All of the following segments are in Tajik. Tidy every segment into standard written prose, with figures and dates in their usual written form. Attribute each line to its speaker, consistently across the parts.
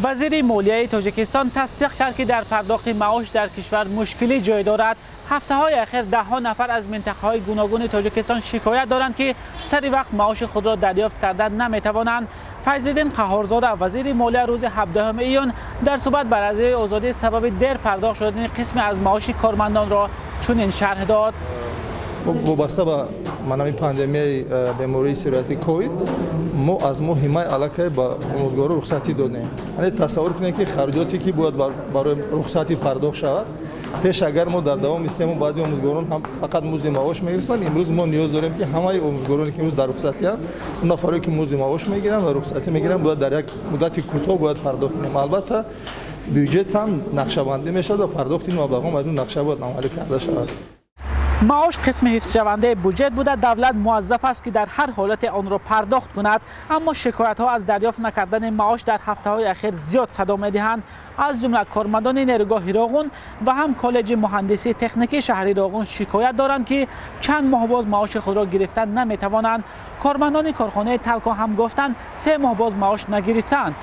Speaker 1: Вазири молияи Тоҷикистон тасдиқ кард, ки дар пардохти маош дар кишвар мушкилӣ ҷой дорад. Ҳафтаҳои ахир даҳҳо нафар аз минтақаҳои гуногуни Тоҷикистон шикоят доранд, ки сари вақт маоши худро дарёфт карда наметавонанд. Файзиддин Қаҳҳорзода, вазири молия, рӯзи 17 июн дар суҳбат ба Радиои Озодӣ сабаби дер пардохт шудани қисме аз маоши кормандонро чунин шарҳ дод.
Speaker 2: Вобаста ба манами пандемияи бемории сирояти ковид, мо аз моҳи май аллакай ба омӯзгоро рухсатӣ додем. Яъне тасаввур кунед, ки хароҷоте, ки бояд барои рухсатӣ пардохт шавад, пеш агар мо дар давоми 3 моҳ баъзе омӯзгорон ҳам фақат музди маош мегирифтанд, имрӯз мо ниёз дорем, ки ҳамаи омӯзгороне, ки имрӯз дар рухсатианд, он нафаре, ки музди маош мегиранд ва рухсатӣ мегиранд, бояд дар як муддати кӯтоҳ бояд пардохт кунем. Албатта, бюҷет ҳам нақшабандӣ мешавад ва пардохти ин маблағҳо аз он нақша бояд амалӣ карда шавад.
Speaker 1: Маош қисми ҳифзшавандаи буҷет буда, давлат муваззаф аст, ки дар ҳар ҳолате онро пардохт кунад. Аммо шикоятҳо аз дарёфт накардани маош дар ҳафтаҳои ахир зиёд садо медиҳанд. Аз ҷумла кормандони нерӯгоҳи Роғун ва ҳам коллеҷи муҳандисии техникии шаҳри Роғун шикоят доранд, ки чанд моҳ боз маоши худро гирифта наметавонанд. Кормандони корхонаи Талко ҳам гуфтанд, 3 моҳ боз маош нагирифтаанд.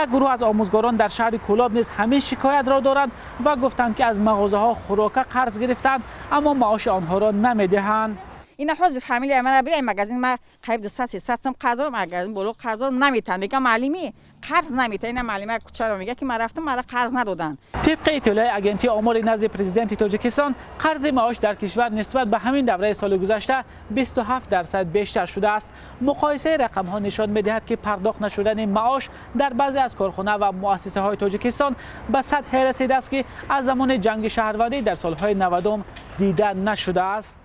Speaker 1: Як гурӯҳ аз омӯзгорон дар шаҳри Кӯлоб низ ҳамин шикоятро доранд ва гуфтанд, ки аз мағозаҳо хӯрока қарз гирифтанд, аммо маоши онҳоро намедиҳанд.
Speaker 3: Ина ҳозир фамилия мана бира магазин, ма қариб 200, 300 сом қарз дорам, магазин боло қарз дорам, наметан. Мегам, маълими қарз намета. Ина маълима кучаро мега, ки ман рафтам, мара қарз надоданд.
Speaker 1: Тибқи иттилои Агентии омори назди Президенти Тоҷикистон, қарзи маош дар кишвар нисбат ба ҳамин давраи соли гузашта 27% бештар шудааст. Муқоисаи рақамҳо нишон медиҳад, ки пардохт нашудани маош дар баъзе аз корхона ва муассисаҳои Тоҷикистон ба сатҳе расидааст, ки аз замони ҷанги шаҳрвандӣ дар солҳои 90-ум дида нашудааст.